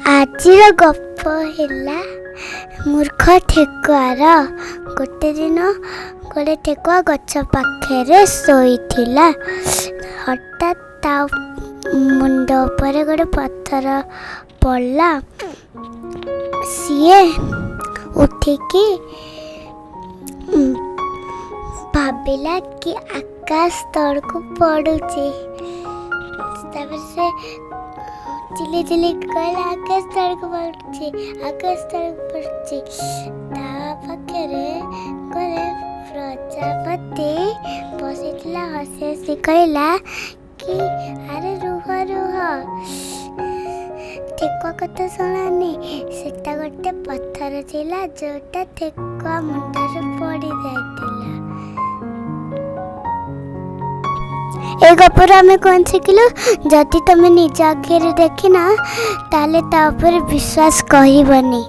ଆଜିର ଗପ ହେଲା ମୂର୍ଖ ଠେକୁଆର। ଗୋଟେ ଦିନ ଗୋଟେ ଠେକୁଆ ଗଛ ପାଖରେ ଶୋଇଥିଲା। ହଠାତ୍ ତା ମୁଣ୍ଡ ଉପରେ ଗୋଟେ ପଥର ପଡ଼ିଲା। ସିଏ ଉଠିକି ଭାବିଲା କି ଆକାଶ ତଳକୁ ପଡ଼ୁଛି। ତାପରେ ସେ ଚିଲେଇ ଚିଲେଇ କହିଲା, ଆକାଶ ତଳକୁ ପଡ଼ୁଛି, ଆକାଶ ତଳକୁ ପଡ଼ୁଛି। ତା ପାଖରେ ଗୋଟେ ପ୍ରଜାପତି ବସିଥିଲା। ହସି ହସି କହିଲା କି, ଆରେ ରୁହ ରୁହ, ଠେକୁଆ କଥା ଶୁଣନି, ସେଟା ଗୋଟେ ପଥର ଥିଲା ଯୋଉଟା ଠେକୁଆ ମୁଣ୍ଡରେ ପଡ଼ି ଯାଇଥିଲା। ଏ ଗପରୁ ଆମେ କ'ଣ ଶିଖିଲୁ? ଯଦି ତମେ ନିଜ ଆଖିରେ ଦେଖିନ, ତାହେଲେ ତା ଉପରେ ବିଶ୍ୱାସ କରିବନି।